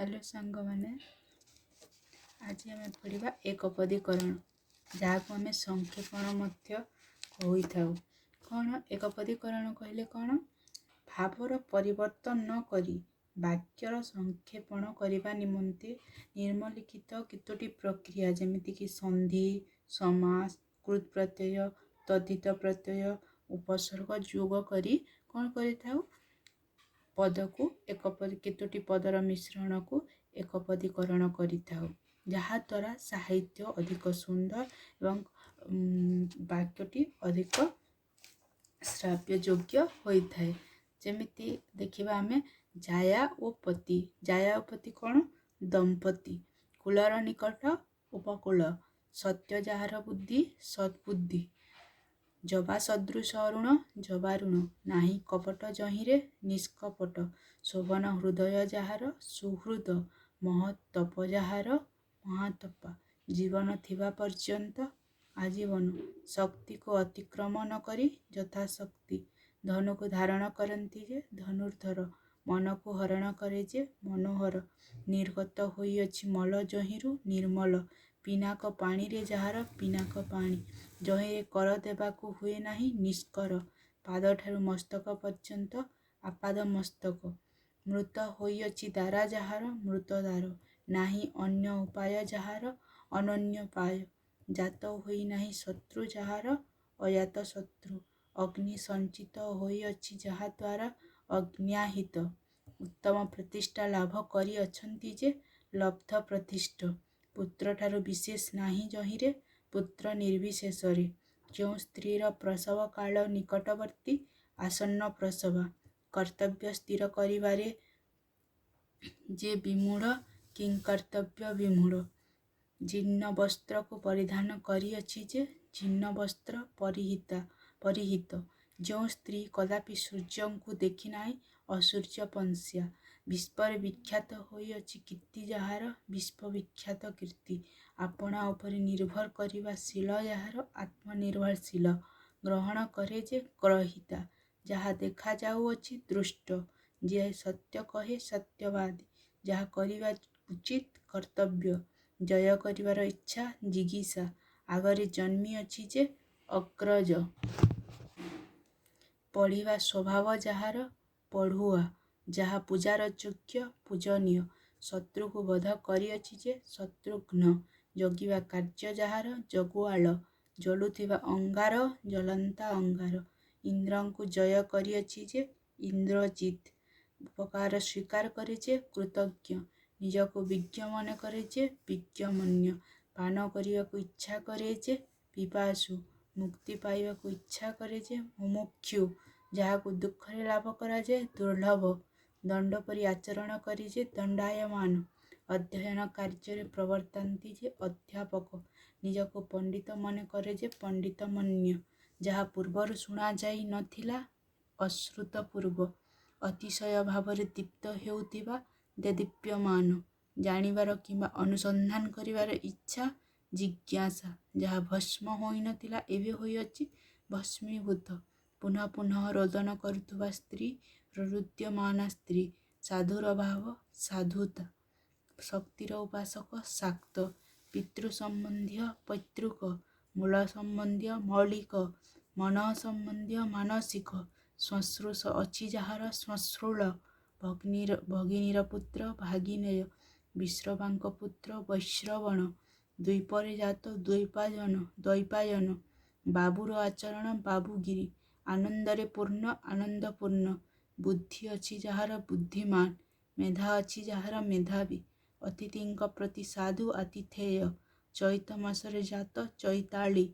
Hello ସାଙ୍ଗମାନେ, ଆଜି ଆମେ ପଢ଼ିବା ଏକପଦୀକରଣ, ଯାହାକୁ ଆମେ ସଂକ୍ଷେପଣ ମଧ୍ୟ କହିଥାଉ। କ'ଣ ଏକପଦୀକରଣ କହିଲେ କ'ଣ? ଭାବର ପରିବର୍ତ୍ତନ ନ କରି ବାକ୍ୟର ସଂକ୍ଷେପଣ କରିବା ନିମନ୍ତେ ନିମ୍ନଲିଖିତ କେତୋଟି ପ୍ରକ୍ରିୟା, ଯେମିତିକି ସନ୍ଧି, ସମାସ, କୃତ୍ ପ୍ରତ୍ୟୟ, ତଦ୍ଧିତ ପ୍ରତ୍ୟୟ, ଉପସର୍ଗ ଯୋଗ କରି କ'ଣ କରିଥାଉ? ପଦକୁ ଏକ କେତୋଟି ପଦର ମିଶ୍ରଣକୁ ଏକପଦୀକରଣ କରିଥାଉ, ଯାହାଦ୍ୱାରା ସାହିତ୍ୟ ଅଧିକ ସୁନ୍ଦର ଏବଂ ବାକ୍ୟଟି ଅଧିକ ଶ୍ରାବ୍ୟ ଯୋଗ୍ୟ ହୋଇଥାଏ। ଯେମିତି ଦେଖିବା ଆମେ ଜାୟା ଓ ପତି। ଜାୟା ଓ ପତି କ'ଣ? ଦମ୍ପତି। କୂଳର ନିକଟ, ଉପକୂଳ। ସତ୍ୟ ଯାହାର ବୁଦ୍ଧି, ସଦ୍ବୁଦ୍ଧି। ଜବା ସଦୃଶ ଅରୁଣ, ଜବାରୁଣ। ନାହିଁ କପଟ ଯହିଁରେ, ନିଷ୍କପଟ। ଶୋଭନ ହୃଦୟ ଯାହାର, ସୁହୃଦ। ମହତ୍ ତପ ଯାହାର, ମହାତପା। ଜୀବନ ଥିବା ପର୍ଯ୍ୟନ୍ତ, ଆଜୀବନ। ଶକ୍ତିକୁ ଅତିକ୍ରମ ନ କରି, ଯଥାଶକ୍ତି। ଧନୁକୁ ଧାରଣ କରନ୍ତି ଯେ, ଧନୁର୍ଦ୍ଧର। ମନକୁ ହରଣ କରେ ଯେ, ମନୋହର। ନିର୍ଗତ ହୋଇଅଛି ମଳ ଯହିଁରୁ, ନିର୍ମଳ। ପିନାକ ପାଣିରେ ଯାହାର, ପିନାକ ପାଣି। ଯହିଁରେ କର ଦେବାକୁ ହୁଏ ନାହିଁ, ନିଷ୍କର। ପାଦଠାରୁ ମସ୍ତକ ପର୍ଯ୍ୟନ୍ତ, ଆପାଦ ମସ୍ତକ। ମୃତ ହୋଇଅଛି ଦାରା ଯାହାର, ମୃତଦାର। ନାହିଁ ଅନ୍ୟ ଉପାୟ ଯାହାର, ଅନନ୍ୟୋପାୟ। ଜାତ ହୋଇନାହିଁ ଶତ୍ରୁ ଯାହାର, ଅଜାତ ଶତ୍ରୁ। ଅଗ୍ନି ସଞ୍ଚିତ ହୋଇଅଛି ଯାହାଦ୍ୱାରା, ଅଗ୍ନ୍ୟାହିତ। ଉତ୍ତମ ପ୍ରତିଷ୍ଠା ଲାଭ କରିଅଛନ୍ତି ଯେ, ଲବ୍ଧ ପ୍ରତିଷ୍ଠ। ପୁତ୍ରଠାରୁ ବିଶେଷ ନାହିଁ ଯହିଁରେ, ପୁତ୍ର ନିର୍ବିଶେଷରେ। ଯେଉଁ ସ୍ତ୍ରୀର ପ୍ରସବ କାଳ ନିକଟବର୍ତ୍ତୀ, ଆସନ୍ନ ପ୍ରସବା। କର୍ତ୍ତବ୍ୟ ସ୍ଥିର କରିବାରେ ଯେ ବିମୂଢ଼, କିଂକର୍ତ୍ତବ୍ୟ ବିମୂଢ଼। ଜୀର୍ଣ୍ଣ ବସ୍ତ୍ରକୁ ପରିଧାନ କରିଅଛି ଯେ, ଜୀର୍ଣ୍ଣ ବସ୍ତ୍ର ପରିହିତା ପରିହିତ। ଯେଉଁ ସ୍ତ୍ରୀ କଦାପି ସୂର୍ଯ୍ୟଙ୍କୁ ଦେଖିନାହିଁ, ଅସୂର୍ଯ୍ୟପଂସ୍ୟା। ବିଶ୍ୱରେ ବିଖ୍ୟାତ ହୋଇଅଛି କୀର୍ତ୍ତି ଯାହାର, ବିଶ୍ୱବିଖ୍ୟାତ କୀର୍ତ୍ତି। ଆପଣା ଉପରେ ନିର୍ଭର କରିବା ଶୀଳ ଯାହାର, ଆତ୍ମନିର୍ଭରଶୀଳ। ଗ୍ରହଣ କରେ ଯେ, ଗ୍ରହୀତା। ଯାହା ଦେଖାଯାଉଅଛି, ଦୃଷ୍ଟ। ଯିଏ ସତ୍ୟ କହେ, ସତ୍ୟବାଦୀ। ଯାହା କରିବା ଉଚିତ, କର୍ତ୍ତବ୍ୟ। ଜୟ କରିବାର ଇଚ୍ଛା, ଜିଗୀଷା। ଆଗରେ ଜନ୍ମିଅଛି ଯେ, ଅଗ୍ରଜ। ପଢ଼ିବା ସ୍ୱଭାବ ଯାହାର, ପଢ଼ୁଆ। ଯାହା ପୂଜାର ଯୋଗ୍ୟ, ପୂଜନୀୟ। ଶତ୍ରୁକୁ ବଧ କରିଅଛି ଯେ, ଶତ୍ରୁଘ୍ନ। ଜଗିବା କାର୍ଯ୍ୟ ଯାହାର, ଜଗୁଆଳ। ଜଳୁଥିବା ଅଙ୍ଗାର, ଜଳନ୍ତା ଅଙ୍ଗାର। ଇନ୍ଦ୍ରଙ୍କୁ ଜୟ କରିଅଛି ଯେ, ଇନ୍ଦ୍ରଜିତ୍। ଉପକାର ସ୍ୱୀକାର କରେ ଯେ, କୃତଜ୍ଞ। ନିଜକୁ ବିଜ୍ଞ ମନେ କରେ ଯେ, ବିଜ୍ଞମନ୍ୟ। ପାନ କରିବାକୁ ଇଚ୍ଛା କରେ ଯେ, ପିପାସୁ। ମୁକ୍ତି ପାଇବାକୁ ଇଚ୍ଛା କରେ ଯେ, ମୁମୁକ୍ଷୁ। ଯାହାକୁ ଦୁଃଖରେ ଲାଭ କରାଯାଏ, ଦୁର୍ଲଭ। ଦଣ୍ଡ ପରି ଆଚରଣ କରେ ଯେ, ଦଣ୍ଡାୟମାନ। ଅଧ୍ୟୟନ କାର୍ଯ୍ୟରେ ପ୍ରବର୍ତ୍ତାନ୍ତି ଯେ, ଅଧ୍ୟାପକ। ନିଜକୁ ପଣ୍ଡିତ ମନେ କରେ ଯେ, ପଣ୍ଡିତମନ୍ୟ। ଯାହା ପୂର୍ବରୁ ଶୁଣାଯାଇ ନଥିଲା, ଅଶ୍ରୁତପୂର୍ବ। ଅତିଶୟ ଭାବରେ ଦୀପ୍ତ ହେଉଥିବା, ଦେଦୀପ୍ୟମାନ। ଜାଣିବାର କିମ୍ବା ଅନୁସନ୍ଧାନ କରିବାର ଇଚ୍ଛା, ଜିଜ୍ଞାସା। ଯାହା ଭସ୍ମ ହୋଇନଥିଲା ଏବେ ହୋଇଅଛି, ଭସ୍ମୀଭୂତ। ପୁନଃ ପୁନଃ ରୋଦନ କରୁଥିବା ସ୍ତ୍ରୀ, ରୋରୁଦ୍ୟମାନା ସ୍ତ୍ରୀ। ସାଧୁର ଭାବ, ସାଧୁତା। ଶକ୍ତିର ଉପାସକ, ଶାକ୍ତ। ପିତୃ ସମ୍ବନ୍ଧୀୟ, ପୈତୃକ। ମୂଳ ସମ୍ବନ୍ଧୀୟ, ମୌଳିକ। ମନ ସମ୍ବନ୍ଧୀୟ, ମାନସିକ। ଶ୍ମଶ୍ରୁ ଅଛି ଯାହାର, ଶ୍ମଶ୍ରୁଳ। ଭଗିନୀର ପୁତ୍ର, ଭାଗିନେୟ। ବିଶ୍ରବାଙ୍କ ପୁତ୍ର, ବୈଶ୍ରବଣ। ଦ୍ୱୀପରେ ଜାତ, ଦ୍ୱୈପାୟନ। ବାବୁର ଆଚରଣ, ବାବୁଗିରି। ଆନନ୍ଦରେ ପୂର୍ଣ୍ଣ, ଆନନ୍ଦପୂର୍ଣ୍ଣ। ବୁଦ୍ଧି ଅଛି ଯାହାର, ବୁଦ୍ଧିମାନ। ମେଧା ଅଛି ଯାହାର, ମେଧାବୀ। ଅତିଥିଙ୍କ ପ୍ରତି ସାଧୁ, ଆତିଥେୟ। ଚୈତ ମାସରେ ଜାତ, ଚୈତାଳି।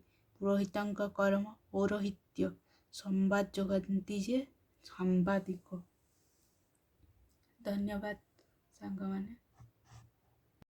ପୁରୋହିତଙ୍କ କର୍ମ, ପୌରୋହିତ୍ୟ। ସମ୍ବାଦ ଯୋଗାନ୍ତି ଯେ, ସାମ୍ବାଦିକ। ଧନ୍ୟବାଦ ସାଙ୍ଗମାନେ।